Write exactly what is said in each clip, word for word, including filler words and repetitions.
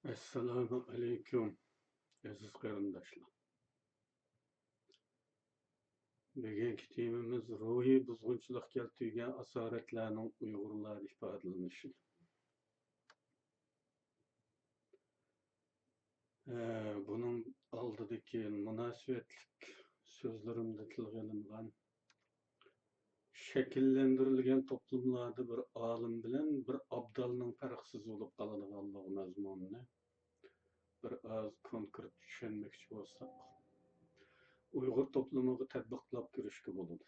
ئەسسالامۇ ئەلەيكۇم، ئەزىز قېرىنداشلار. بۈگۈنكى تېمىمىز روھىي بۇزغۇنچىلىق كەلتۈرگەن ئاسارەتلەرنىڭ ئۇيغۇرلاردا ئىپادىلىنىشى. ئە، بۇنىڭ ئالدىدىكى مۇناسىۋەتلىك سۆزلىرىمدە تىلغا ئېلىنغان شەكىللەندۈرۈلگەن توپلۇملاردا بىر ئالىم بىلەن بىر ئابدالنىڭ پەرقسىز بولۇپ قالىدىغانلىقى مەزمۇنىنى بىر ئاز كونكرېت چۈشەنمەكچى بولساق، ئۇيغۇر توپلۇمىغا تەتبىقلاپ كۆرۈشكە بولىدۇ.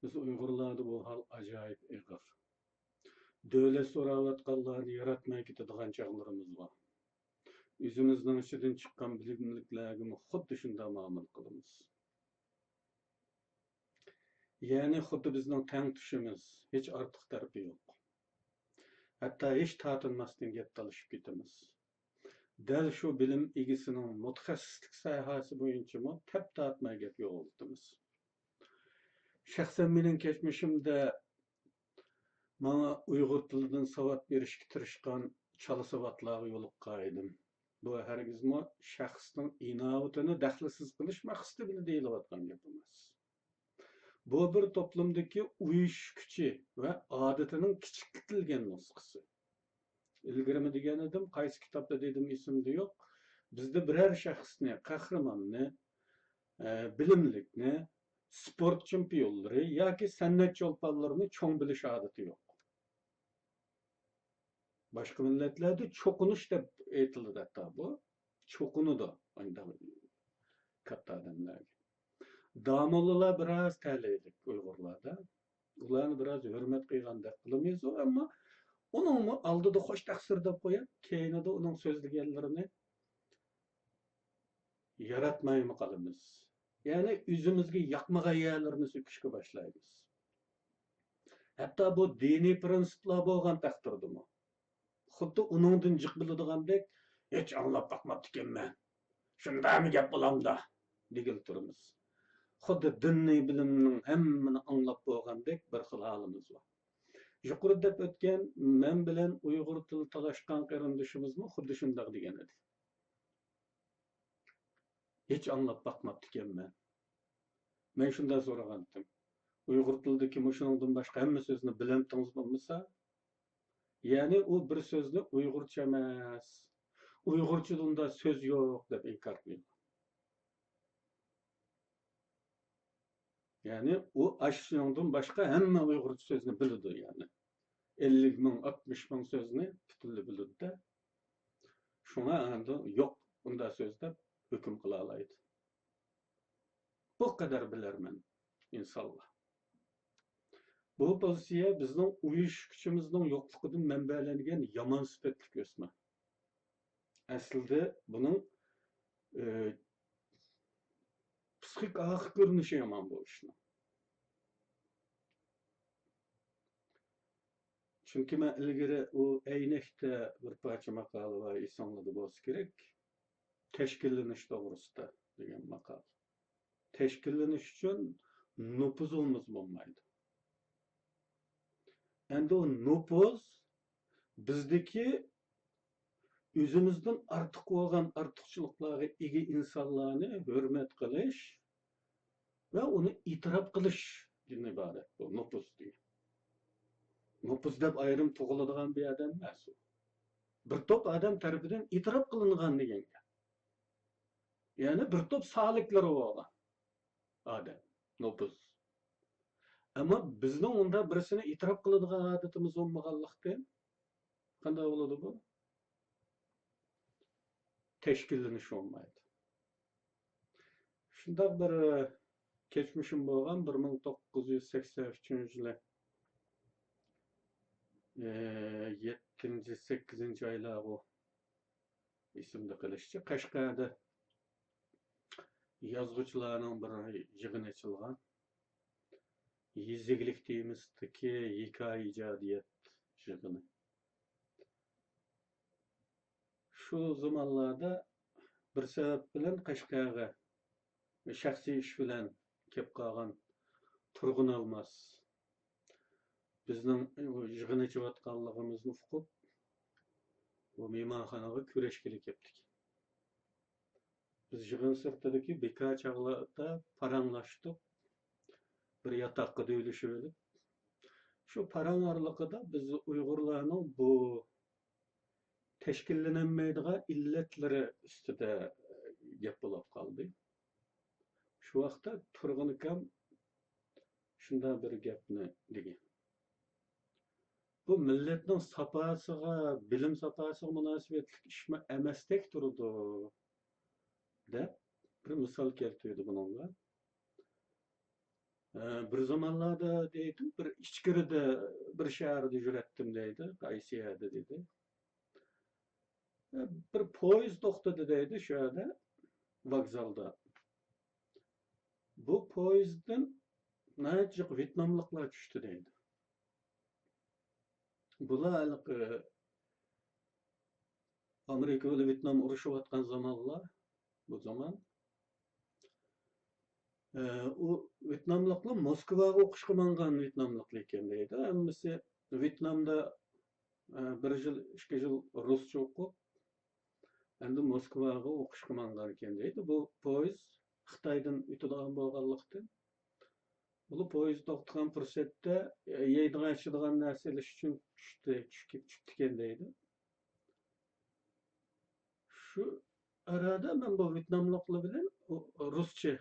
بىز ئۇيغۇرلاردا بۇ ھال ئاجايىپ ئېغىر. دۆلەت سوراۋاتقانلارنى ياراتماي كېتىدىغان چاغلىرىمىز بار. ئۆزىمىزنىڭ ئىچىدىن چىققان بىلىملىكلەرگىمۇ خۇددى شۇنداق مۇئامىلە قىلىمىز. يەنى خۇددى بىزنىڭ تەڭتۇشىمىز، ھېچ ئارتۇق تەرىپى يوق. ھەتتا ھېچ تارتىنماستىن گەپ تالىشىپ كېتىمىز. دەل شۇ بىلىم ئىگىسىنىڭ مۇتەخەسسىسلىك ساھەسى بويىچىمۇ تەپ تارتماي گەپ يوغىنىتىمىز. شەخسەن مېنىڭ كەچمىشىمدە ماڭا ئۇيغۇر تىلىدىن ساۋات بېرىشكە تىرىشقان چالا ساۋاتلارغا يولۇققان ئىدىم. بۇ ھەرگىزمۇ شەخسنىڭ ئىناۋىتىنى دەخلىسىز قىلىش مەقسىتى بىلەن دېيىلىۋاتقان گەپ ئەمەس. بۇ بىر توپلۇمدىكى ئۇيۇشۇش كۈچى ۋە ئادىتىنىڭ كىچىكلىتىلگەن نۇسخىسى. ئىلگىرىمۇ دېگەن ئىدىم، قايسى كىتابتا دېدىم، ئېسىمدە يوق. بىزدە بىرەر شەخسنى، قەھرىماننى، ئە، بىلىملىكنى، سپورت چېمپىيونلىرى ياكى سەنئەت چولپانلىرىنى چوڭ بىلىش ئادىتى يوق. باشقا مىللەتلەردە چوقۇنۇش دەپ ئېيتىلىدۇ ھەتتا بۇ. چوقۇنىدۇ ئانداق كاتتا ئادەملەرگە. داموللىلار بىراز تەلەيلىك ئۇيغۇرلاردا. ئۇلارنى بىراز ھۆرمەت قىلغاندەك قىلىمىزۇ، ئەمما ئۇنىڭمۇ ئالدىدا خوش تەقسىر دەپ قويۇپ، كەينىدە ئۇنىڭ سۆزلىگەنلىرىنى ياراتمايمۇ قالىمىز. يەنى ئۆزىمىزگە ياقمىغان يەرلىرىنى سۆكۈشكە باشلايمىز. ھەتتا بۇ دىنىي پىرىنسىپلار بولغان تەقدىردىمۇ، خۇددى ئۇنىڭدىن جىق بىلىدىغاندەك، «ھېچ ئاڭلاپ باقماپتىكەنمەن، شۇنداقمۇ گەپ بولامدا؟» دېگىلى تۇرىمىز. خۇددى دىنىي بىلىمنىڭ ھەممىنى ئاڭلاپ بولغاندەك بىر خىل ھالىمىز بار. يۇقىرىدا دەپ ئۆتكەن مەن بىلەن ئۇيغۇر تىلى تالاشقان قېرىندىشىمىزمۇ خۇددى شۇنداق دېگەن ئىدى. ھېچ ئاڭلاپ باقماپتىكەنمەن. مەن شۇنداق سورىغانتىم. ئۇيغۇر تىلىدىكى مۇشۇنىڭدىن باشقا ھەممە سۆزنى بىلەمتىڭىز بولمىسا؟ يەنى ئۇ بىر سۆزنى ئۇيغۇرچە ئەمەس، ئۇيغۇرچىدا ئۇنداق سۆز يوق دەپ ئىنكار قىلىدۇ. يەنى ئۇ ئاشۇنىڭدىن باشقا ھەممە ئۇيغۇرچە سۆزنى بىلىدۇ يەنى. ئەللىك مىڭ، ئاتمىش مىڭ سۆزنى پۈتۈنلەي بىلىدۇ-دە. شۇڭا ئەمدى يوق ئۇنداق سۆز دەپ ھۆكۈم قىلالايدۇ. بۇ قەدەر بىلەرمەن ئىنسانلار. بۇ پوزىتسىيە بىزنىڭ ئۇيۇشۇش كۈچىمىزنىڭ يوقلۇقىدىن مەنبەلەنگەن يامان سۈپەتلىك ئۆسمە. ئەسلىدە بۇنىڭ، ئى، پسىخىك ئارقا كۆرۈنۈشى يامان بۇ ئىشنىڭ. چۈنكى مەن ئىلگىرى ئۇ ئەينەكتە بىر پارچە ماقالە بار، ئېسىڭلاردا بولسا كېرەك. تەشكىللىنىش توغرىسىدا دېگەن ماقالە. تەشكىللىنىش ئۈچۈن نوپۇزىمىز بولمايدۇ. ئەمدى ئۇ نوپۇز بىزدىكى ئۆزىمىزدىن ئارتۇق بولغان ئارتۇقچىلىقلارغا ئىگە ئىنسانلارنى ھۆرمەت قىلىش ۋە ئۇنى ئېتىراپ قىلىشتىن ئىبارەت بۇ نوپۇز دېگەن. نوپۇز دەپ ئايرىم تۇغۇلىدىغان بىر ئادەم ئەمەس ئۇ. بىر توپ ئادەم تەرىپىدىن ئېتىراپ قىلىنغان دېگەن گەپ. يەنى بىر توپ سالىكلىرى بولغان ئادەم، نوپۇز. ئەمما بىزنىڭ ئۇنداق بىرسىنى ئېتىراپ قىلىدىغان ئادىتىمىز بولمىغانلىقتىن، قانداق بولىدۇ بۇ؟ تەشكىللىنىش بولمايدۇ. شۇنداق بىر كەچمىشىم بولغان، بىر مىڭ توققۇز يۈز سەكسەن ئۈچىنچى يىلى، ئى، يەتتىنچى، سەككىزىنچى ئايلارغۇ ئېسىمدە قېلىشىچە، قەشقەردە يازغۇچىلارنىڭ بىر يىغىنى ئېچىلغان. يېزا ئىگىلىك تېمىسىدىكى ھېكايە ئىجادىيەت يىغىنى. شۇ زامانلاردا بىر سەۋەب بىلەن قەشقەرگە شەخسىي ئىش بىلەن كەپ قالغان تۇرغۇن ئالماس بىزنىڭ يىغىن ئېچىۋاتقانلىقىمىزنى ئۇقۇپ، بۇ مېھمانخانىغا كۆرۈشكىلى كەپتىكەن. بىز يىغىن سىرتىدىكى بىكار چاغلاردا پاراڭلاشتۇق. بىر ياتاققا دۆۋىلىشىۋېلىپ، شۇ پاراڭ ئارىلىقىدا بىز ئۇيغۇرلارنىڭ بۇ تەشكىللىنەلمەيدىغان ئىللەتلىرى ئۈستىدە گەپ بولۇپ قالدى. شۇ ۋاقىتتا تۇرغۇن ئاكام شۇنداق بىر گەپنى دېگەن. بۇ مىللەتنىڭ ساپاسىغا، بىلىم ساپاسىغا مۇناسىۋەتلىك ئىشمۇ ئەمەستەك تۇرىدۇ، دەپ بىر مىسال كەلتۈردى بۇنىڭغا. ئە، بىر زامانلاردا دەيدۇ، بىر ئىچكىرىدە، بىر شەھەردە يۈرەتتىم دەيدۇ، قايسى يەردە دېدى. ئە، بىر پويىز توختىدى دەيدۇ شۇ يەردە، ۋوگزالدا. بۇ پويىزدىن ناھايىتى جىق ۋيېتناملىقلار چۈشتى دەيدۇ. بۇلار ھېلىقى ئامېرىكا بىلەن ۋيېتنام ئۇرۇشۇۋاتقان زامانلار، بۇ زامان. ئە، ئۇ ۋيېتناملىقلار موسكۋاغا ئوقۇشقا ماڭغان ۋيېتناملىقلار ئىكەن دەيدۇ. ھەممىسى ۋيېتنامدا، ئە، بىر يىل، ئىككى يىل رۇسچە ئوقۇپ، ئەمدى موسكۋاغا ئوقۇشقا ماڭغان ئىكەن دەيدۇ. بۇ پويىز خىتايدىن ئۆتىدىغان بولغانلىقتىن، بۇلار پويىز توختىغان پۇرسەتتە، ئە، يەيدىغان، ئىچىدىغان نەرسە ئېلىش ئۈچۈن چۈشتى، چۈشكە، چۈشتىكەن دەيدۇ. شۇ ئارىدا مەن بۇ ۋيېتناملىقلار بىلەن ئۇ، رۇسچە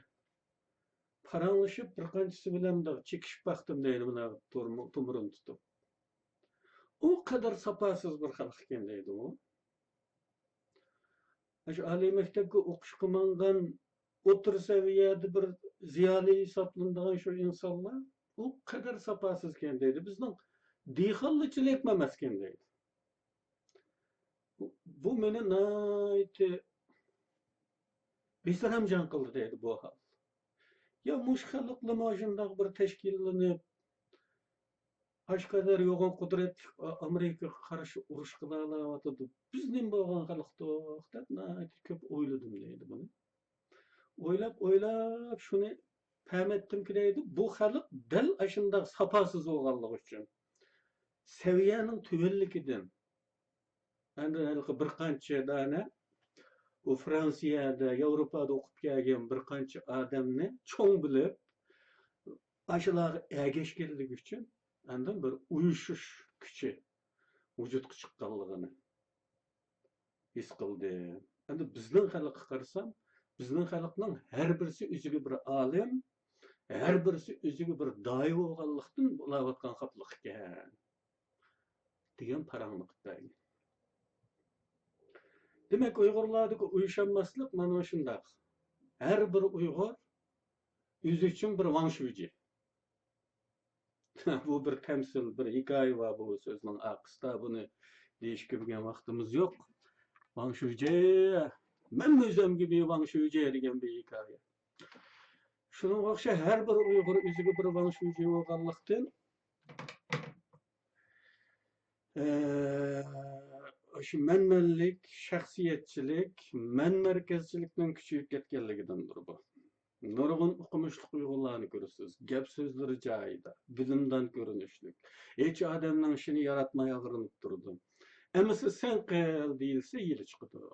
پاراڭلىشىپ، بىر قانچىسى بىلەن مۇنداق چېكىشىپ باقتىم دەيدۇ، مانا تۇمۇرۇن تۇتۇپ. ئۇ قەدەر ساپاسىز بىر خەلق ئىكەن دەيدۇ ئۇ. ئاشۇ ئالىي مەكتەپكە ئوقۇشقا ماڭغان، ئوتتۇرا سەۋىيەدە بىر زىيالىي ھېسابلىنىدىغان شۇ ئىنسانلار ئۇ قەدەر ساپاسىزكەن دەيدۇ. بىزنىڭ دېھقانلىرىچىلىكمۇ ئەمەسكەن دەيدۇ. بۇ، بۇ مېنى ناھايىتى بىسەرەمجان قىلدى دەيدۇ بۇ ھال. يا مۇشۇ خەلقلىمۇ شۇنداق بىر تەشكىللىنىپ، ئاشۇ قەدەر يوغان قۇدرەتلىك ئا-، ئامېرىكىغا قارشى ئۇرۇش قىلالاۋاتىدۇ. بىز نېمە بولغان خەلقتۇق دەپ ناھايىتى كۆپ ئويلىدىم دەيدۇ بۇنى. ئويلاپ، ئويلاپ شۇنى پەم ئەتتىمكى دەيدۇ، بۇ خەلق دەل ئاشۇنداق ساپاسىز بولغانلىقى ئۈچۈن، سەۋىيەنىڭ تۆۋەنلىكىدىن، ئاندىن ھېلىقى بىر قانچە دانە ئۇ فرانسىيەدە، ياۋروپادا ئوقۇپ كەلگەن بىر قانچە ئادەمنى چوڭ بىلىپ، ئاشۇلارغا ئەگەشكەنلىكى ئۈچۈن ئاندىن بىر ئۇيۇشۇش كۈچى ۋۇجۇدقا چىققانلىقىنى ھېس قىلدىم. ئەمدى بىزنىڭ خەلققە قارىسام، بىزنىڭ خەلقنىڭ ھەر بىرسى ئۆزىگە بىر ئالىم، ھەر بىرسى ئۆزىگە بىر داھىي بولغانلىقتىن بولاۋاتقان خاپىلىق ئىكەن، دېگەن پاراڭنى قىلىپ بەرگەن. دېمەك، ئۇيغۇرلاردىكى ئويۇشالماسلىق مانا شۇنداق. ھەر بىر ئۇيغۇر ئۆزى ئۈچۈن بىر ۋاڭ شۇجى. بۇ بىر تەمسىل، بىر ھېكايە بار بۇ سۆزنىڭ ئارقىسىدا. بۇنى دېيىشكە بۈگۈن ۋاقتىمىز يوق. ۋاڭ شۇجى، مەن ئۆزۈمگە بىر ۋاڭ شۇجى دېگەن بىر ھېكايە. شۇنىڭغا ئوخشاش ھەر بىر ئۇيغۇر ئۆزىگە بىر ۋاڭ شۇجى بولغانلىقتىن، ئە، شۇ مەنمەنلىك، شەخسىيەتچىلىك، مەن مەركەزچىلىكنىڭ كۈچىيىپ كەتكەنلىكىدىندۇر بۇ. نۇرغۇن ئوقۇمۇشلۇق ئۇيغۇرلارنى كۆرىسىز. گەپ سۆزلىرى جايىدا، بىلىمدان كۆرۈنۈشلۈك. ھېچ ئادەمنىڭ ئىشىنى ياراتماي ئاغرىنىپ تۇرىدۇ. ئەمىسە سەن قىل دېيىلسە ھىيلە چىقىدۇ.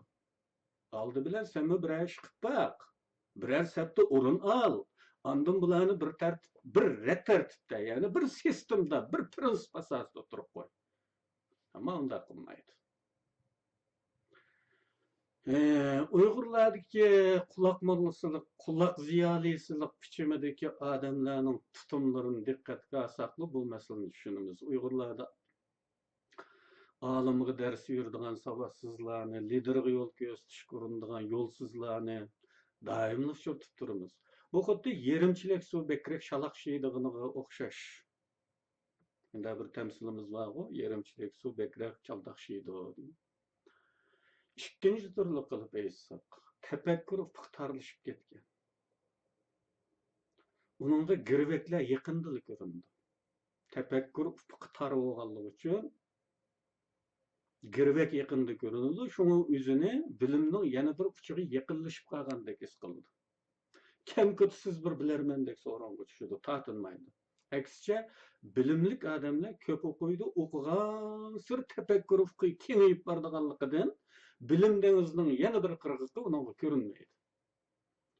ئالدى بىلەن سەنمۇ بىرەر ئىش قىلىپ باق. بىرەر سەپتە ئورۇن ئال. ئاندىن بۇلارنى بىر تەرتىپ، بىر رەت تەرتىپتە، يەنى بىر سىستېمىدا، بىر پىرىنسىپ ئاساسىدا ئولتۇرۇپ قوي. ئەمما ئۇنداق قىلمايدۇ. ئۇيغۇرلاردىكى قۇلاق موللىسىلىق، قۇلاق زىيالىيسىلىق پىچىمىدىكى ئادەملەرنىڭ تۇتۇملىرىنى دىققەتكە ئالساقلا، بۇ مەسىلىنى چۈشىنىمىز. ئۇيغۇرلاردا ئالىمغا دەرس بېرىدىغان ساۋاتسىزلارنى، لىدىرغا يول كۆرسىتىشكە ئۇرۇنىدىغان يولسىزلارنى دائىملا ئۇچرىتىپ تۇرىمىز. بۇ خۇددى يېرىم چېلەك سۇ بەكرەك شالاقشىيدىغىنىغا ئوخشاش. مۇنداق بىر تەمسىلىمىز بارغۇ، يېرىم چېلەك سۇ بەكرەك چالداقشىيدۇ. ئىككىنچى تۈرلۈك قىلىپ ئېيتساق، تەپەككۇر ئۇپۇقى تارلىشىپ كەتكەن. ئۇنىڭغا گىرۋەكلەر يېقىندىلا كۆرۈنىدۇ. تەپەككۇر ئۇپۇقى تار بولغانلىقى ئۈچۈن گىرۋەك يېقىندا كۆرۈنىدۇ. شۇڭا ئۆزىنى بىلىمنىڭ يەنە بىر ئۇچىغا يېقىنلىشىپ قالغاندەك ھېس قىلىدۇ. كەمكۈتسىز بىر بىلەرمەندەك سورۇنغا چۈشىدۇ، تارتىنمايدۇ. ئەكسىچە، بىلىملىك ئادەملەر كۆپ ئوقۇيدۇ، ئوقۇغانسېرى تەپەككۇر ئۇپۇقى كېڭىيىپ بارىدىغانلىقىدىن، بىلىم دېڭىزىنىڭ يەنە بىر قىرغىقى ئۇنىڭغا كۆرۈنمەيدۇ.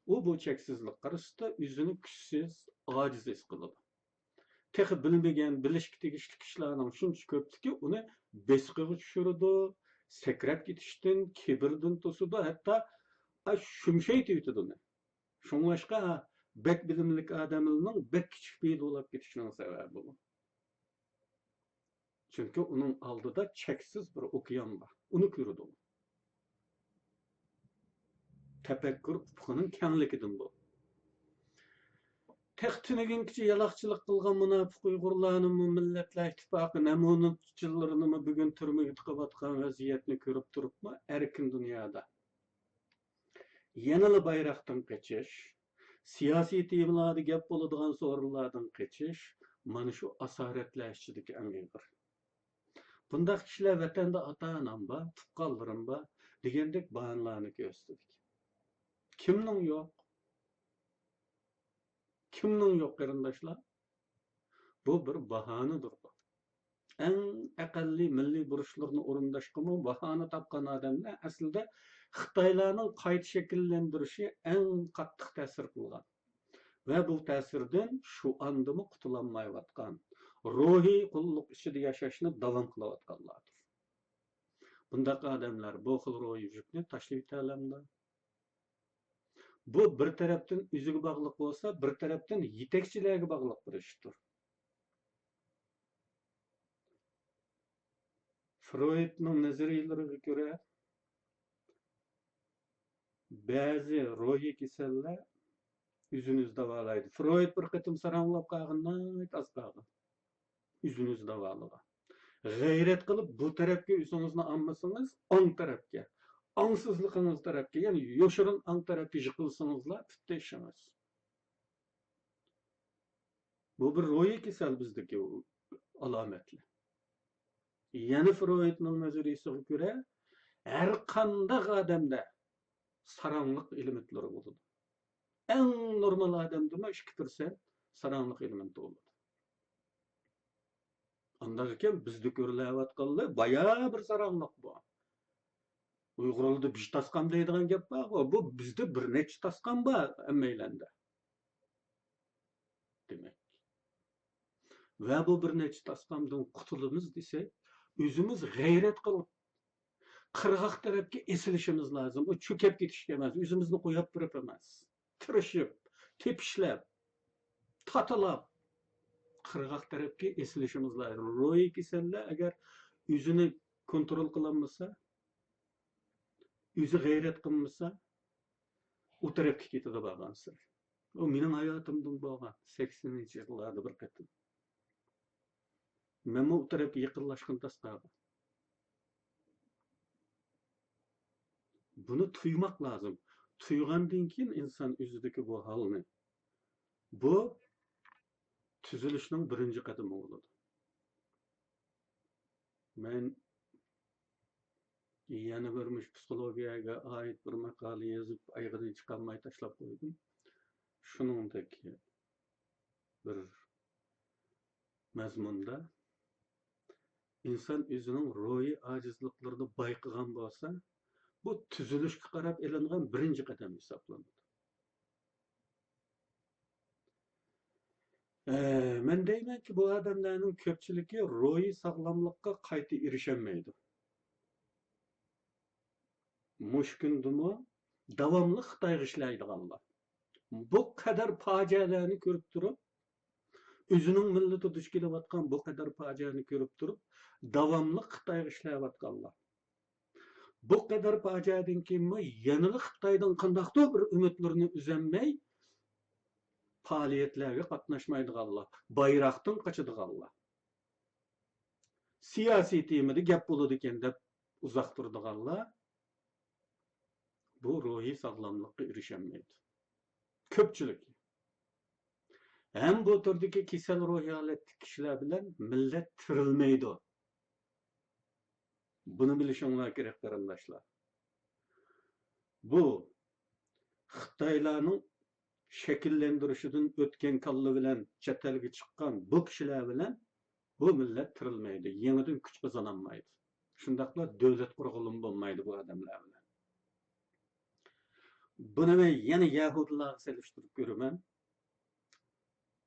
ئۇ بۇ چەكسىزلىك قارىسىدا ئۆزىنى كۈچسىز، ئاجىز ھېس قىلىدۇ. تېخى بىلمىگەن، بىلىشكە تېگىشلىك ئىشلارنىڭ شۇنچە كۆپلۈكى ئۇنى بېسىقىغا چۈشۈرىدۇ، سەكرەپ كېتىشتىن، كىبىردىن توسىدۇ، ھەتتا، ئا، شۈمشەيتىۋېتىدۇ ئۇنى. شۇڭلاشقا بەك بىلىملىك ئادەمنىڭ بەك كىچىك پېئىلى بولاپ كېتىشىنىڭ سەۋەبى بۇ. چۈنكى ئۇنىڭ ئالدىدا چەكسىز بىر ئوكيان بار. ئۇنى كۆرىدۇ. تەپەككۇر ئۇپۇقىنىڭ كەڭلىكىدىن بۇ. تېخى تۈنۈگۈنگىچە يالاقچىلىق قىلغان مۇناپىق ئۇيغۇرلارنىمۇ، مىللەتلەر ئىتتىپاقى نەمۇنىچىلىرىنىمۇ بۈگۈن تۈرمىگە تىقىۋاتقان ۋەزىيەتنى كۆرۈپ تۇرۇپمۇ، ئەركىن دۇنيادا يەنىلا بايراقتىن قېچىش، سىياسىي تېمىلاردا گەپ بولىدىغان سورۇنلاردىن قېچىش، مانا شۇ ئاسارەتلەر ئىچىدىكى ئەڭ ئېغىر. بۇنداق كىشىلەر ۋەتەندە ئاتا-ئانام بار، تۇغقانلىرىم بار دېگەندەك باھانىلارنى كۆرسىتىدىكەن. كىمنىڭ يوق؟ كىمنىڭ يوق، قېرىنداشلار؟ بۇ بىر باھانىدۇر بۇ. ئەڭ ئەقەللىي مىللىي بۇرچلىرىنى ئورۇنداشقىمۇ باھانە تاپقان ئادەملەر ئەسلىدە خىتايلارنىڭ قايتا شەكىللەندۈرۈشى ئەڭ قاتتىق تەسىر قىلغان ۋە بۇ تەسىردىن شۇ ئاندىمۇ قۇتۇلالمايۋاتقان، روھىي قۇللۇق ئىچىدە ياشاشنى داۋام قىلىۋاتقانلاردۇر. بۇنداق ئادەملەر بۇ خىل روھىي يۈكنى تاشلىۋېتەلەمدۇ؟ بۇ بىر تەرەپتىن ئۆزىگە باغلىق بولسا، بىر تەرەپتىن يېتەكچىلەرگە باغلىق بىر ئىشتۇر. فرويدنىڭ نەزەرىيىلىرىگە كۆرە، بەزى روھىي كېسەللەر ئۆزىنى ئۆزى داۋالايدۇ. فرويد بىر قېتىم ساراڭلاپ قالغان، ناھايىتى ئاز قالغان. ئۆزىنى ئۆزى داۋالىغان. غەيرەت قىلىپ بۇ تەرەپكە ئۆزىڭىزنى ئالمىسىڭىز، ئاڭ تەرەپكە، ئاڭسىزلىقىڭىز تەرەپكە، يەنى يوشۇرۇن ئاڭ تەرەپكە يىقىلسىڭىزلا پۈتتى ئىشىڭىز. بۇ بىر روھىي كېسەل بىزدىكى ئالامەتلەر. يەنە فرويدنىڭ نەزەرىيىسىگە كۆرە، ھەر قانداق ئادەمدە ساراڭلىق ئېلېمېنتلىرى بولىدۇ. ئەڭ نورمال ئادەمدىمۇ ئىككى پىرسەنت ساراڭلىق ئېلېمېنتى بولىدۇ. ئانداق ئىكەن، بىزدە كۆرۈلۈۋاتقانلار بايا بىر ساراڭلىق بۇ. ئۇيغۇرلاردا بېشى تاسقان دەيدىغان گەپ بارغۇ، بۇ بىزدە بىر نەچچە تاسقان بار ھەممەيلەندە. دېمەك. ۋە بۇ بىر نەچچە تاسقاندىن قۇتۇلىمىز دېسەك، ئۆزىمىز غەيرەت قىلىپ، قىرغاق تەرەپكە ئېسىلىشىمىز لازىم. ئۇ چۆكۈپ كېتىشكە ئەمەس، ئۆزىمىزنى قويۇپ بېرىپ ئەمەس. تىرىشىپ، تېپىشلەپ، تاتىلاپ، قىرغاق تەرەپكە ئېسىلىشىمىز لازىم. روھىي كېسەللەر ئەگەر ئۆزىنى كونترول قىلالمىسا، ئۆزى غەيرەت قىلمىسا، ئۇ تەرەپكە كېتىدۇ بارغانسېرى. ئۇ مېنىڭ ھاياتىمدىمۇ بولغان، سەكسىنىنچى يىللاردا بىر قېتىم. مەنمۇ ئۇ تەرەپكە يېقىنلاشقىنى تاس قالغان. بۇنى تۇيماق لازىم. تۇيغاندىن كېيىن ئىنسان ئۆزىدىكى بۇ ھالنى، بۇ تۈزىلىشنىڭ بىرىنچى قەدىمى بولىدۇ. مەن يەنە بىر مۇشۇ پسىخولوگىيەگە ئائىت بىر ماقالە يېزىپ، ئايىغىنى چىقارماي تاشلاپ قويدۇم. شۇنىڭدەك بىر مەزمۇندا ئىنسان ئۆزىنىڭ روھىي ئاجىزلىقلىرىنى بايقىغان بولسا، بۇ تۈزىلىشكە قاراپ ئېلىنغان بىرىنچى قەدەم ھېسابلىنىدۇ. ئە، مەن دەيمەنكى، بۇ ئادەملەرنىڭ كۆپچىلىكى روھىي ساغلاملىققا قايتا ئېرىشەلمەيدۇ. مۇشۇ كۈندىمۇ داۋاملىق خىتايغا ئىشلەيدىغانلار. بۇ قەدەر پاجىئەلەرنى كۆرۈپ تۇرۇپ، ئۆزىنىڭ مىللىتى دۇچ كېلىۋاتقان بۇ قەدەر پاجىئەنى كۆرۈپ تۇرۇپ، داۋاملىق خىتايغا ئىشلەۋاتقانلار. بۇ قەدەر پاجىئەدىن كېيىنمۇ يەنىلا خىتايدىن قانداقتۇر بىر ئۈمىدلىرىنى ئۈزەلمەي، پائالىيەتلەرگە قاتناشمايدىغانلار، بايراقتىن قاچىدىغانلار، سىياسىي تېمىدا گەپ بولىدىكەن دەپ ئۇزاق تۇرىدىغانلار، بۇ روھىي ساغلاملىققا ئېرىشەلمەيدۇ. كۆپچىلىك. ھەم بۇ تۈردىكى كېسەل روھىي ھالەتتىكى كىشىلەر بىلەن مىللەت تىرىلمەيدۇ. بۇنى بىلىشىڭلار كېرەك، قېرىنداشلار. بۇ خىتايلارنىڭ شەكىللەندۈرۈشىدىن ئۆتكەن كاللا بىلەن چەت ئەلگە چىققان بۇ كىشىلەر بىلەن بۇ مىللەت تىرىلمەيدۇ، يېڭىدىن كۈچ قازانالمايدۇ. شۇنداقلا دۆلەت قۇرغىلىمۇ بولمايدۇ بۇ ئادەملەر بىلەن. بۇنى مەن يەنە يەھۇدىيلارغا سېلىشتۇرۇپ كۆرىمەن.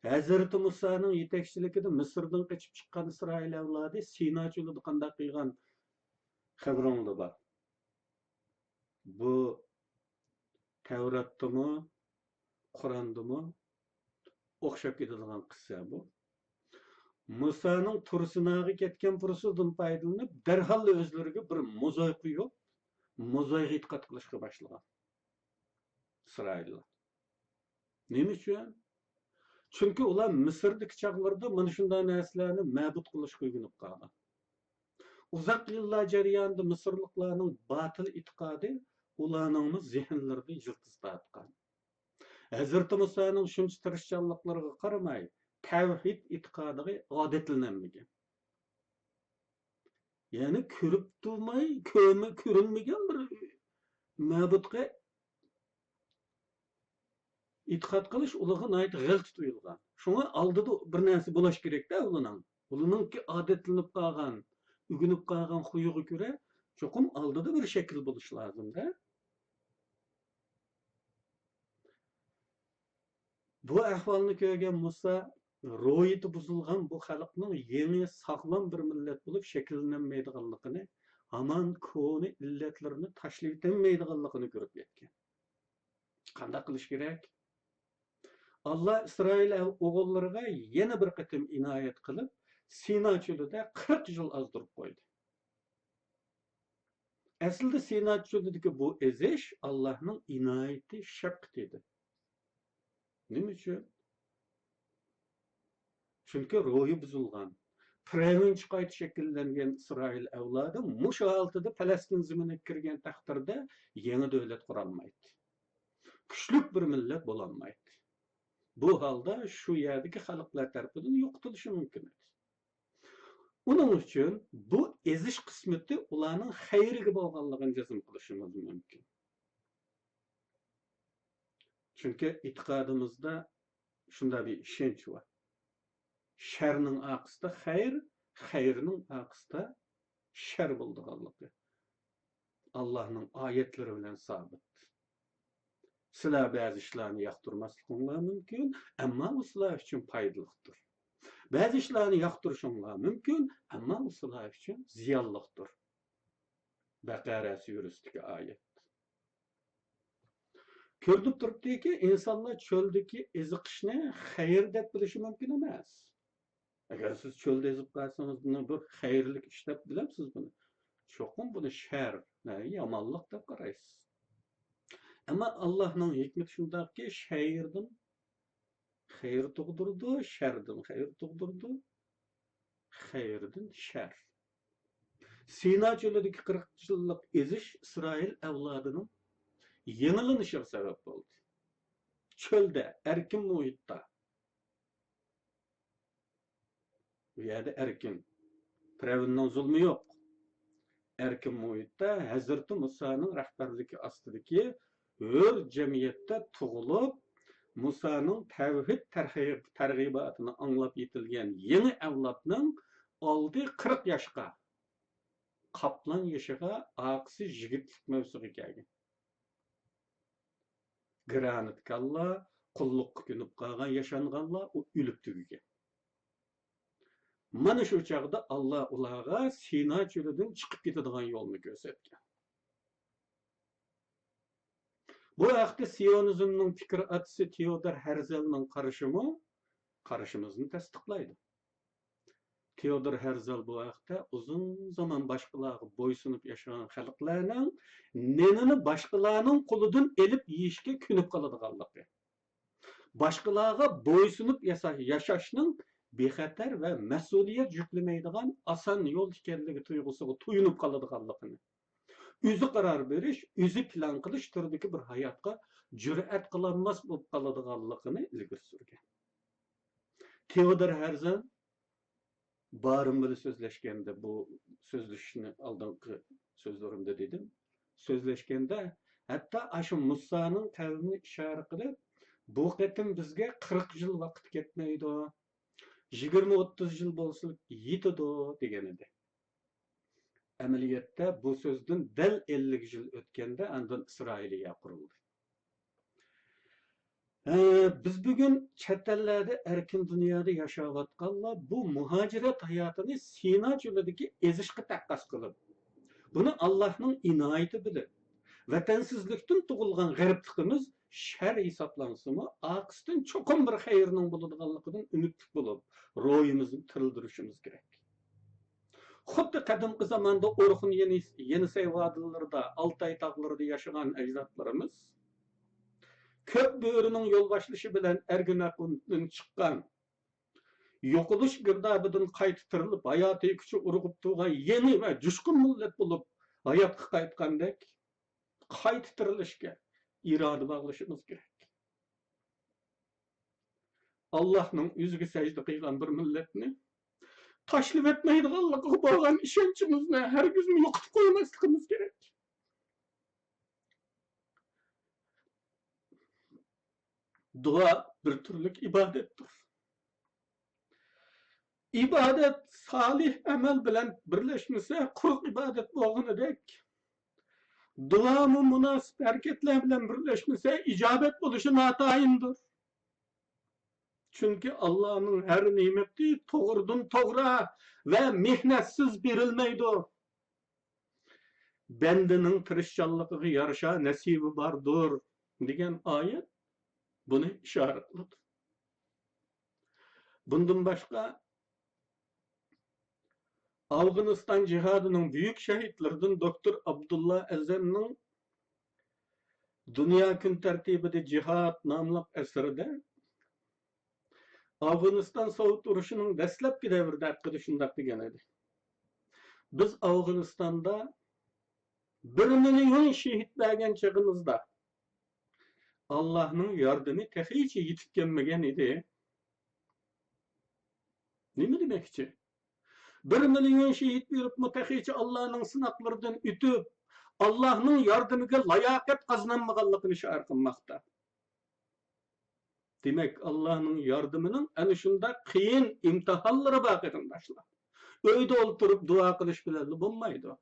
ھەزرىتى مۇسانىڭ يېتەكچىلىكىدە مىسىردىن قېچىپ چىققان ئىسرائىل ئەۋلادى سىنا چۆلىدە قانداق قىلغان خەۋىرىڭلار بار. بۇ تەۋراتتىمۇ، قۇراندىمۇ ئوخشاپ كېتىدىغان قىسسە بۇ. مۇسانىڭ تۇرسىناغا كەتكەن پۇرسىتىدىن پايدىلىنىپ، دەرھاللا ئۆزلىرىگە بىر موزاي قويۇپ، موزايغا ئېتىقاد قىلىشقا باشلىغان ئىسرائىللار. نېمە ئۈچۈن؟ چۈنكى ئۇلار مىسىردىكى چاغلىرىدا مانا شۇنداق نەرسىلەرنى مەبۇد قىلىشقا ئۆگىنىپ قالغان. ئۇزاق يىللار جەريانىدا مىسىرلىقلارنىڭ باتىل ئېتىقادى ئۇلارنىڭمۇ زېھىنلىرىدا يىلتىز تارتقان. ھەزرىتى مۇسانىڭ شۇنچە تىرىشچانلىقلىرىغا قارىماي، تەۋھىد ئېتىقادىغا ئادەتلىنەلمىگەن. يەنى كۆرۈپ تۇرماي، كۆرمە-، كۆرۈنمىگەن بىر مەبۇدقا ئېتىقاد قىلىش ئۇلارغا ناھايىتى غەلىتە تۇيۇلغان. شۇڭا ئالدىدا بىر نەرسە بولۇش كېرەكتە ئۇلارنىڭ. ئۇلارنىڭكى ئادەتلىنىپ قالغان، ئۆگىنىپ قالغان خۇيىغا كۆرە، چوقۇم ئالدىدا بىر شەكىل بولۇشى لازىمدە. بۇ ئەھۋالنى كۆرگەن مۇسا روھىيىتى بۇزۇلغان بۇ خەلقنىڭ يېڭى ساغلام بىر مىللەت بولۇپ شەكىللىنەلمەيدىغانلىقىنى، ھامان كونا ئىللەتلىرىنى تاشلىۋېتەلمەيدىغانلىقىنى كۆرۈپ يەتكەن. قانداق قىلىش كېرەك؟ ئاللا ئىسرائىل ئوغۇللىرىغا يەنە بىر قېتىم ئىنايەت قىلىپ، سىنا چۆلىدە قىرىق يىل ئازدۇرۇپ قويدى. ئەسلىدە سىنا چۆلىدىكى بۇ ئېزىش ئاللانىڭ ئىنايىتى، شەپقىتى ئىدى. نېمە ئۈچۈن؟ چۈنكى روھى بۇزۇلغان، پىرئەۋنچە قايتا شەكىللەنگەن ئىسرائىل ئەۋلادى مۇشۇ ھالىتىدە پەلەستىن زېمىنىگە كىرگەن تەقدىردە يېڭى دۆلەت قۇرالمايتتى. كۈچلۈك بىر مىللەت بولالمايتتى. بۇ ھالدا شۇ يەردىكى خەلقلەر تەرىپىدىن يوقىتىلىشى مۇمكىن ئىدى. ئۇنىڭ ئۈچۈن بۇ ئېزىش قىسمىتى ئۇلارنىڭ خەيرىگە بولغانلىقىنى جەزم قىلىشىمىز مۇمكىن. چۈنكى ئېتىقادىمىزدا شۇنداق بىر ئىشەنچ بار. شەرنىڭ ئارقىسىدا خەير، خەيرنىڭ ئارقىسىدا شەر بولىدىغانلىقى ئاللانىڭ ئايەتلىرى بىلەن سابىت. سىلەر بەزى ئىشلارنى ياقتۇرماسلىقىڭلار مۇمكىن، ئەمما ئۇ سىلەر ئۈچۈن پايدىلىقتۇر. بەزى ئىشلارنى ياقتۇرۇشۇڭلار مۇمكىن، ئەمما ئۇ سىلەر ئۈچۈن زىيانلىقتۇر. بەقەرە سۈرىسىدىكى ئايەت. كۆرۈنۈپ تۇرۇپتۇكى، ئىنسانلار چۆلدىكى ئېزىقىشنى خەير دەپ بىلىشى مۇمكىن ئەمەس. ئەگەر سىز چۆلدە ئېزىپ قالسىڭىز، بۇنى بىر خەيرلىك ئىش دەپ بىلەمسىز بۇنى؟ چوقۇم بۇنى شەر، يامانلىق دەپ قارايسىز. ئەمما ئاللانىڭ ھېكمىتى شۇنداقكى، شەردىن خەير تۇغدۇرىدۇ، شەردىن خەير تۇغدۇرىدۇ، خەيردىن شەر. سىنا چۆلىدىكى قىرىق يىللىق ئېزىش ئىسرائىل ئەۋلادىنىڭ يېڭىلىنىشىغا سەۋەب بولدى. چۆلدە، ئەركىن مۇھىتتا، ئۇ يەردە ئەركىن، پىرئەۋننىڭ زۇلمى يوق. ئەركىن مۇھىتتا ھەزرىتى مۇسانىڭ رەھبەرلىكى ئاستىدىكى ھۆر جەمئىيەتتە تۇغۇلۇپ، مۇسانىڭ تەۋھىد تەرغىب-، تەرغىباتىنى ئاڭلاپ يېتىلگەن يېڭى ئەۋلادنىڭ ئالدى قىرىق ياشقا، قاپلان يېشىغا، ئارقىسى يىگىتلىك مەۋسىمىگە كەلگەن. گىرانىت كاللا، قۇللۇققا كۆنۈپ قالغان ياشانغانلار ئۇ ئۆلۈپ تۈگىگەن. مانا شۇ چاغدا ئاللا ئۇلارغا سىنا چۆلىدىن چىقىپ كېتىدىغان يولنى كۆرسەتكەن. بۇ ھەقتە سىيونىزمنىڭ پىكىر ئاتىسى تېئودور ھەرزەلنىڭ قارىشىمۇ قارىشىمىزنى تەستىقلايدۇ. تېئودور ھەرزەل بۇ ھەقتە ئۇزۇن زامان باشقىلارغا بويسۇنۇپ ياشىغان خەلقلەرنىڭ نېنىنى باشقىلارنىڭ قولىدىن ئېلىپ يېيىشكە كۆنۈپ قالىدىغانلىقى، باشقىلارغا بويسۇنۇپ ياسا-، ياشاشنىڭ بىخەتەر ۋە مەسئۇلىيەت يۈكلىمەيدىغان ئاسان يول ئىكەنلىكى تۇيغۇسىغا تويۇنۇپ قالىدىغانلىقىنى، ئۆزى قارار بېرىش، ئۆزى پىلان قىلىش تۈرىدىكى بىر ھاياتقا جۈرئەت قىلالماس بولۇپ قالىدىغانلىقىنى ئىلگىرى سۈرگەن. تېئودور ھەرزەل بارىم بىلەن سۆزلەشكەندە، بۇ سۆزلىشىشنى ئالدىنقى سۆزلىرىمدە دېدىم. سۆزلەشكەندە، ھەتتا ئاشۇ مۇسانىڭ قەۋمىنى ئىشارە قىلىپ، بۇ قېتىم بىزگە قىرىق يىل ۋاقىت كەتمەيدۇ، يىگىرمە ئوتتۇز يىل بولسا يېتىدۇ دېگەن ئىدى. ئەمەلىيەتتە بۇ سۆزدىن دەل ئەللىك يىل ئۆتكەندە ئاندىن ئىسرائىلىيە قۇرۇلدى. ھە، بىز بۈگۈن چەت ئەللەردە ئەركىن دۇنيادا ياشاۋاتقانلار بۇ مۇھاجىرەت ھاياتىنى سىنا چۆلىدىكى ئېزىشقا تەقەس قىلىپ، بۇنى ئاللاھنىڭ ئىنايىتى بىلىپ، ۋەتەنسىزلىكتىن تۇغۇلغان غەرىبلىكىمىز شەر ھېسابلانسىمۇ، ئارقىسىدىن چوقۇم بىر خەيرنىڭ بولىدىغانلىقىدىن ئۈمىدلىك بولۇپ، روھىمىزنى تىرىلدۈرۈشىمىز كېرەك. خۇددى قەدىمكى زاماندا ئورخۇن يېنى-، يېنىسەي ۋادىلىرىدا، ئالتاي تاغلىرىدا ياشىغان ئەجدادلىرىمىز كۆك بۆرىنىڭ يول باشلىشى بىلەن ئەرگىنەقۇندىن چىققان، يوقىلىش گىردابىدىن قايتا تىرىلىپ، ھاياتىي كۈچى ئۇرغۇپ تۇرغان يېڭى ۋە جۇشقۇن مىللەت بولۇپ ھاياتقا قايتقاندەك، قايتا تىرىلىشكە ئىرادە باغلىشىمىز كېرەك. ئاللاھنىڭ ئۆزىگە سەجدە قىلغان بىر مىللەتنى تاشلىۋەتمەيدىغانلىقىغا بولغان ئىشەنچىمىزنى ھەرگىزمۇ يوقىتىپ قويماسلىقىمىز كېرەك. دۇئا بىر تۈرلۈك ئىبادەتتۇر. ئىبادەت سالىھ ئەمەل بىلەن بىرلەشمىسە، قۇرۇق ئىبادەت بولغىنىدەك، دۇئامۇ مۇناسىپ ھەرىكەتلەر بىلەن بىرلەشمىسە، ئىجابەت بولۇشى ناتايىندۇر. چۈنكى ئاللانىڭ ھەر نېمىتى توغرىدىن توغرا ۋە مېھنەتسىز بېرىلمەيدۇ. بەندىنىڭ تىرىشچانلىقىغا يارىشا نەسىۋى باردۇر، دېگەن ئايەت بۇنى ئىشارە قىلىدۇ. بۇندىن باشقا، ئافغانىستان جىھادىنىڭ بۈيۈك شەھىتلىرىدىن دوكتور ئابدۇللا ئەزەمنىڭ دۇنيا كۈن تەرتىبىدە جىھاد ناملىق ئەسىرىدە ئافغانىستان سوۋېت ئۇرۇشىنىڭ دەسلەپكى دەۋرىدە ھەققىدە شۇنداق دېگەن ئىدى: بىز ئافغانىستاندا بىر مىليون شېھىت بەرگەن چېغىمىزدا، ئاللاھنىڭ ياردىمى تېخىچە يېتىپ كەلمىگەن ئىدى. نېمە دېمەكچى؟ بىر مىليون شېھىت بېرىپمۇ تېخىچە ئاللانىڭ سىناقلىرىدىن ئۆتۈپ، ئاللانىڭ ياردىمىگە لاياقەت قازىنالمىغانلىقىنى شائىر قىلماقتا. دېمەك، ئاللانىڭ ياردىمىنىڭ ئەنە شۇنداق قىيىن ئىمتىھانلىرى بار، قېرىنداشلار. ئۆيدە ئولتۇرۇپ دۇئا قىلىش بىلەنلا بولمايدۇ.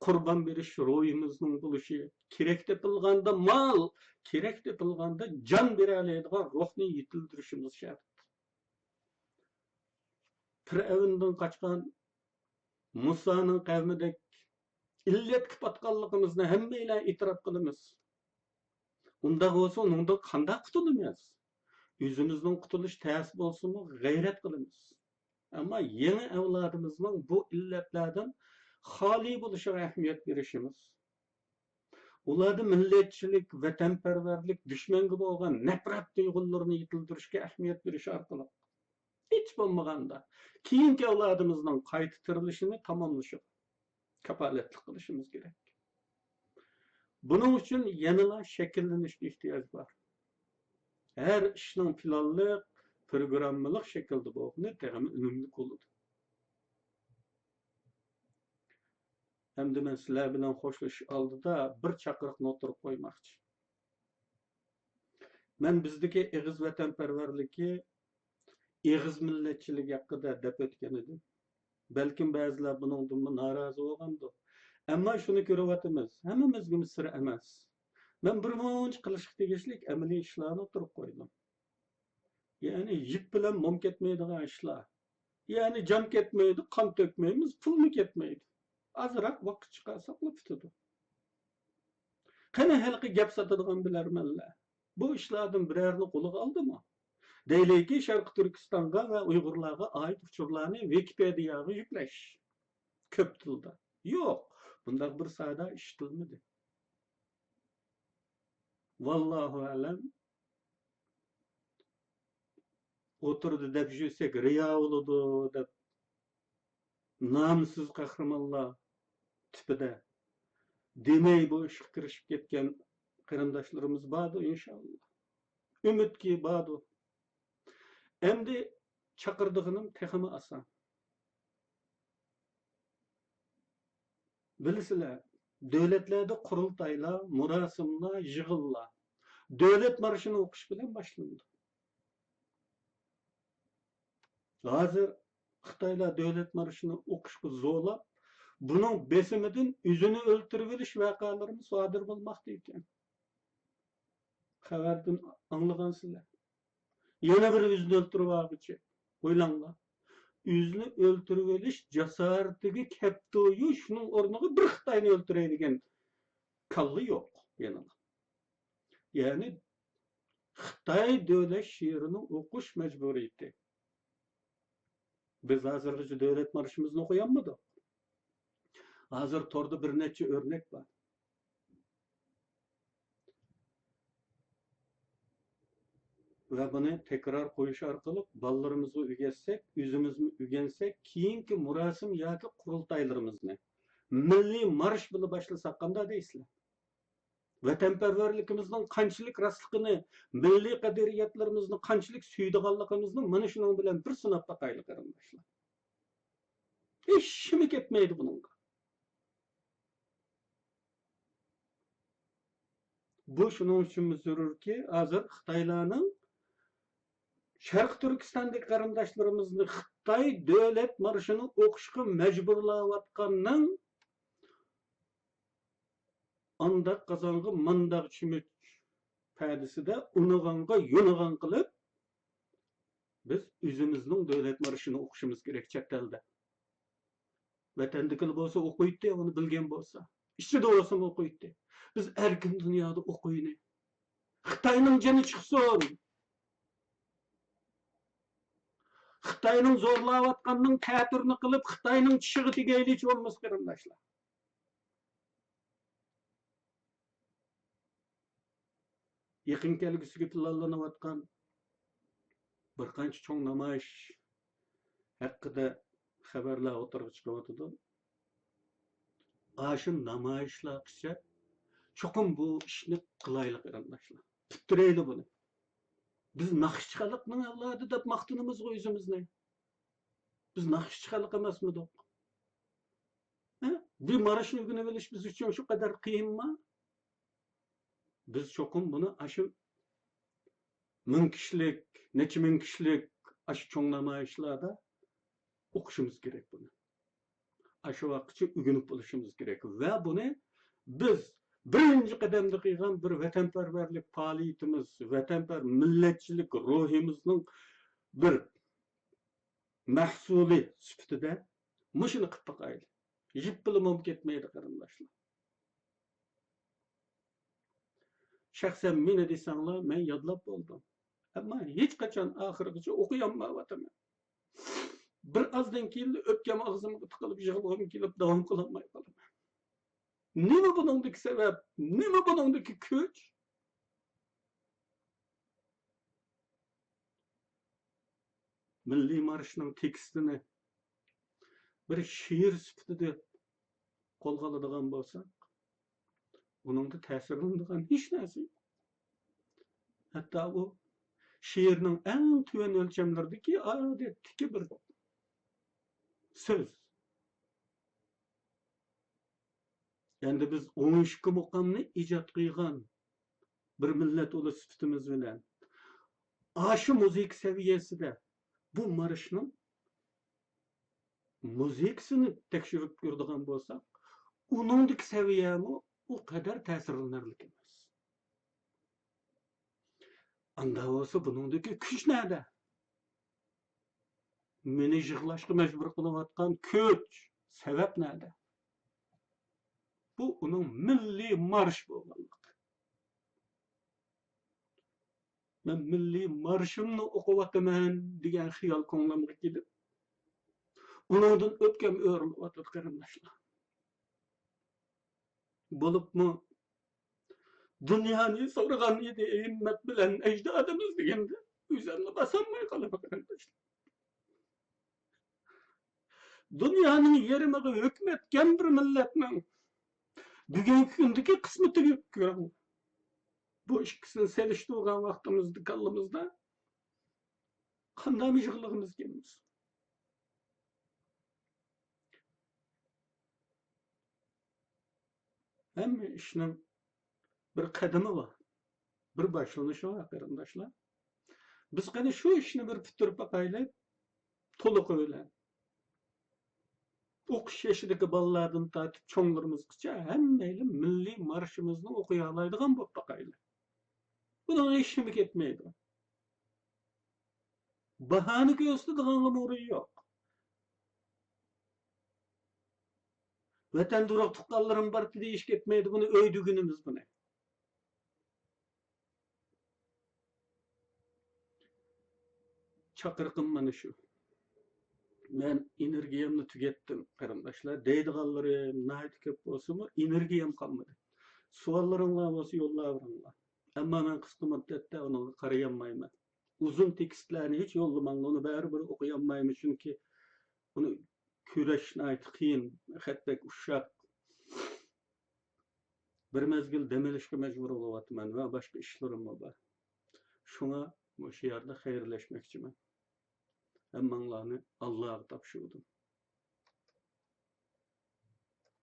قۇربان بېرىش روھىمىزنىڭ بولۇشى، كېرەك تېپىلغاندا مال، كېرەك تېپىلغاندا جان بېرەلەيدىغان روھنى يېتىلدۈرۈشىمىز شەرت. پىرئەۋندىن قاچقان مۇسانىڭ قەۋمىدەك ئىللەتكە پاتقانلىقىمىزنى ھەممەيلەن ئېتىراپ قىلىمىز. ئۇنداق بولسا ئۇنىڭدىن قانداق قۇتۇلىمىز؟ ئۆزىمىزنىڭ قۇتۇلۇش تەسى بولسىمۇ غەيرەت قىلىمىز. ئەمما يېڭى ئەۋلادىمىزنىڭ بۇ ئىللەتلەردىن خالىي بولۇشىغا ئەھمىيەت بېرىشىمىز، ئۇلاردا مىللەتچىلىك، ۋەتەنپەرۋەرلىك، دۈشمەنگە بولغان نەپرەت تۇيغۇلىرىنى يېتىلدۈرۈشكە ئەھمىيەت بېرىش ئارقىلىق، ھېچ بولمىغاندا كېيىنكى ئەۋلادىمىزنىڭ قايتا تىرىلىشىنى تاماملىشىغا كاپالەتلىك قىلىشىمىز كېرەك. بۇنىڭ ئۈچۈن يەنىلا شەكىللىنىشكە ئېھتىياج بار. ھەر ئىشنىڭ پىلانلىق، پىروگراممىلىق شەكىلدە بولغىنى تېخىمۇ ئۈنۈملۈك بولىدۇ. ئەمدى مەن سىلەر بىلەن خوشلىشىش ئالدىدا بىر چاقىرىقنى ئوتتۇرىغا قويماقچى. مەن بىزدىكى ئېغىز ۋەتەنپەرۋەرلىكى، ئېغىز مىللەتچىلىكى ھەققىدە دەپ ئۆتكەن ئىدىم. بەلكىم بەزىلەر بۇنىڭدىنمۇ نارازى بولغاندۇ. ئەمما شۇنى كۆرۈۋاتىمىز، ھەممىمىزگىمۇ سىر ئەمەس. مەن بىر مۇنچە قىلىشقا تېگىشلىك ئەمەلىي ئىشلارنى ئوتتۇرىغا قويدۇم. يەنى يىپ بىلەن موم كەتمەيدىغان ئىشلار. يەنى جان كەتمەيدۇ، قان تۆكمەيمىز، پۇلمۇ كەتمەيدۇ. ئازراق ۋاقىت چىقارساقلا پۈتىدۇ. قېنى ھېلىقى گەپ ساتىدىغان بىلەرمەنلەر؟ بۇ ئىشلاردىن بىرەرنى قولىغا ئالدىمۇ؟ دەيلىكى، شەرقىي تۈركىستانغا ۋە ئۇيغۇرلارغا ئائىت ئۇچۇرلارنى ۋىكىپېدىياغا يۈكلەش. كۆپ تىلدا. يوق، بۇنداق بىر سادا ئىشلىتىلمىدى. ۋاللاھۇ ئەلەم، ئوتتۇرىدا دەپ يۈرسەك رىيا بولىدۇ دەپ، نامسىز قەھرىمانلار تىپىدە دېمەي بۇ ئىشقا كىرىشىپ كەتكەن قېرىنداشلىرىمىز باردۇ، ئىنشاللا. ئۈمىدكى باردۇ. ئەمدى چاقىرىدىغىنىم تېخىمۇ ئاسان. بىلىسىلەر، دۆلەتلەردە قۇرۇلتايلار، مۇراسىملار، يىغىنلار. دۆلەت مارشىنى ئوقۇش بىلەن باشلىنىدۇ. ھازىر خىتايلار دۆلەت مارشىنى ئوقۇشقا زورلاپ، بۇنىڭ بېسىمىدىن ئۆزىنى ئۆلتۈرۈۋېلىش ۋەقەلىرىمۇ سادىر بولماقتا ئىكەن. خەۋەردىن ئاڭلىغانسىلەر. يەنە بىر ئۆزىنى ئۆلتۈرۈۋالغۇچى. ئويلاڭلار. ئۆزىنى ئۆلتۈرۈۋېلىش جاسارىتىگە كەپتۇ-يۇ، شۇنىڭ ئورنىغا بىر خىتاينى ئۆلتۈرەي دېگەن كاللا يوق يەنىلا. يەنى خىتاي دۆلەت شېئىرىنى ئوقۇش مەجبۇرىيىتى. بىز ھازىرغىچە دۆلەت مارشىمىزنى ئوقۇيالمىدۇق. ھازىر توردا بىر نەچچە ئۆرنەك بار. ۋە بۇنى تەكرار قويۇش ئارقىلىق بالىلىرىمىزغا ئۆگەتسەك، ئۆزىمىزمۇ ئۆگەنسەك، كېيىنكى مۇراسىم ياكى قۇرۇلتايلىرىمىزنى مىللىي مارش بىلەن باشلىساق قانداق دەيسىلەر؟ ۋەتەنپەرۋەرلىكىمىزنىڭ قانچىلىك راستلىقىنى، مىللىي قەدرىيەتلىرىمىزنى قانچىلىك سۆيىدىغانلىقىمىزنى مانا شۇنىڭ بىلەن بىر سىناپ باقايلى، قېرىنداشلار. ھېچنېمە كەتمەيدۇ بۇنىڭغا. بۇ شۇنىڭ ئۈچۈنمۇ زۆرۈركى، ھازىر خىتايلارنىڭ شەرقىي تۈركىستاندىكى قېرىنداشلىرىمىزنى خىتاي دۆلەت مارشىنى ئوقۇشقا مەجبۇرلاۋاتقاننىڭ ئانداق قازانغا مانداق چۆمۈچ پەدىسىدە ئۇنىغانغا يونىغان قىلىپ، بىز ئۆزىمىزنىڭ دۆلەت مارشىنى ئوقۇشىمىز كېرەك چەت ئەلدە. ۋەتەندىكىلەر بولسا ئوقۇيتتى، ئۇنى بىلگەن بولسا. ئىچىدە بولسىمۇ ئوقۇيتتى. بىز ئەركىن دۇنيادا ئوقۇيلى. خىتاينىڭ جېنى چىقسۇن! خىتاينىڭ زورلاۋاتقاننىڭ تەتۈرىنى قىلىپ، خىتاينىڭ چىشىغا تېگەيلى ھېچ بولمىسا، قېرىنداشلار. يېقىن كەلگۈسىگە پىلانلىنىۋاتقان بىر قانچە چوڭ نامايىش ھەققىدە خەۋەرلەر ئوتتۇرىغا چىقىۋاتىدۇ. ئاشۇ نامايىشلارغىچە چوقۇم بۇ ئىشنى قىلايلى، قېرىنداشلار. پۈتتۈرەيلى بۇنى. بىز ناخشىچى خەلقنىڭ ئەۋلادى دەپ ماختىنىمىزغۇ ئۆزىمىزنى. بىز ناخشىچى خەلق ئەمەسمىدۇق؟ ھە؟ بىر مارشنى ئۆگىنىۋېلىش بىز ئۈچۈن شۇ قەدەر قىيىنمۇ؟ بىز چوقۇم بۇنى ئاشۇ مىڭ كىشىلىك، نەچچە مىڭ كىشىلىك ئاشۇ چوڭ نامايىشلاردا ئوقۇشىمىز كېرەك بۇنى. ئاشۇ ۋاقىتقىچە ئۆگىنىپ بولۇشىمىز كېرەك. ۋە بۇنى بىز بىرىنچى قەدەمدە قىلغان بىر ۋەتەنپەرۋەرلىك پائالىيىتىمىز، ۋەتەنپەر مىللەتچىلىك روھىمىزنىڭ بىر مەھسۇلى سۈپىتىدە مۇشۇنى قىلىپ باقايلى. يىپ بىلىمۇ كەتمەيدۇ، قېرىنداشلار. شەخسەن مېنى دېسەڭلار، مەن يادلاپ بولدۇم. ئەمما ھېچقاچان ئاخىرىغىچە ئوقۇيالمايۋاتىمەن. بىر ئازدىن كېيىن ئۆپكەم ئاغزىمغا تىقىلىپ، يىغلىغۇم كېلىپ، داۋام قىلالماي قالىمەن. نېمە بۇنىڭدىكى سەۋەب؟ نېمە بۇنىڭدىكى كۈچ؟ مىللىي مارشنىڭ تېكىستىنى بىر شېئىر سۈپىتىدە قولغا ئالىدىغان بولساق، ئۇنىڭدا تەسىرلىنىدىغان ھېچ نەرسە يوق. ھەتتا ئۇ شېئىرنىڭ ئەڭ تۆۋەن ئۆلچەملىرىدىكى ئادەتتىكى بىر سۆز. ئەمدى بىز ئون ئىككى مۇقامنى ئىجاد قىلغان بىر مىللەت ئۇلۇس سۈپىتىمىز بىلەن ئاشۇ مۇزىكا سەۋىيەسىدە بۇ مارشنىڭ مۇزىكىسىنى تەكشۈرۈپ كۆرىدىغان بولساق، ئۇنىڭدىكى سەۋىيەمۇ ئۇ قەدەر تەسىرلىنەرلىك ئەمەس. ئاندا بولسا بۇنىڭدىكى كۈچ نەدە؟ مېنى يىغلاشقا مەجبۇر قىلىۋاتقان كۈچ، سەۋەب نەدە؟ بۇ ئۇنىڭ مىللىي مارش بولغانلىقى. مەن مىللىي مارشىمنى ئوقۇۋاتىمەن دېگەن خىيال كۆڭلۈمگە كېلىپ، ئۇنىڭدىن ئۆپكەم ئۆرۈلۈۋاتىدۇ، قېرىنداشلار. بولۇپمۇ دۇنيانى سورىغان ئىدى ھىممەت بىلەن ئەجدادىمىز دېگەندە، ئۆزۈمنى باسالماي قالىمەن، قېرىنداشلار. دۇنيانىڭ يېرىمىغا ھۆكۈم ئەتكەن بىر مىللەتنىڭ بۈگۈنكى كۈندىكى قىسمىتىگە كۆرۈڭ. بۇ ئىككىسىنى سېلىشتۇرغان ۋاقتىمىزدا كاللىمىزدا قانداق يىغلىغىمىز كەلمىسۇن؟ ھەممە ئىشنىڭ بىر قەدىمى بار. بىر باشلىنىشى بار، قېرىنداشلار. بىز قېنى شۇ ئىشنى بىر پۈتتۈرۈپ باقايلى، تولۇقى بىلەن. ئوقۇش يېشىدىكى بالىلاردىن تارتىپ چوڭلىرىمىزغىچە ھەممەيلەن مىللىي مارشىمىزنى ئوقۇيالايدىغان بولۇپ باقايلى. بۇنىڭغا ھېچنېمە كەتمەيدۇ. باھانە كۆرسىتىدىغانغىمۇ ئورۇن يوق. ۋەتەندە ئۇرۇق تۇغقانلىرىم بار دېيىش كەتمەيدۇ، بۇنى ئۆي دېگىنىمىز بۇنى. چاقىرىقىم مانا شۇ. مەن ئېنېرگىيەمنى تۈگەتتىم، قېرىنداشلار. دەيدىغانلىرىم ناھايىتى كۆپ بولسىمۇ، ئېنېرگىيەم قالمىدى. سوئاللىرىڭلار بولسا يوللاۋېرىڭلار. ئەمما مەن قىسقا مۇددەتتە ئۇنىڭغا قارىيالمايمەن. ئۇزۇن تېكىستلەرنى ھېچ يوللىماڭلار، ئۇنى بەرىبىر ئوقۇيالمايمەن، چۈنكى ئۇنى كۆرۈش ناھايىتى قىيىن، خەت بەك ئۇششاق. بىر مەزگىل دەم ئېلىشقا مەجبۇر بولۇۋاتىمەن ۋە باشقا ئىشلىرىممۇ بار. شۇڭا مۇشۇ يەردە خەيرلەشمەكچىمەن. ھەممىڭلارنى ئاللاغا تاپشۇردۇم.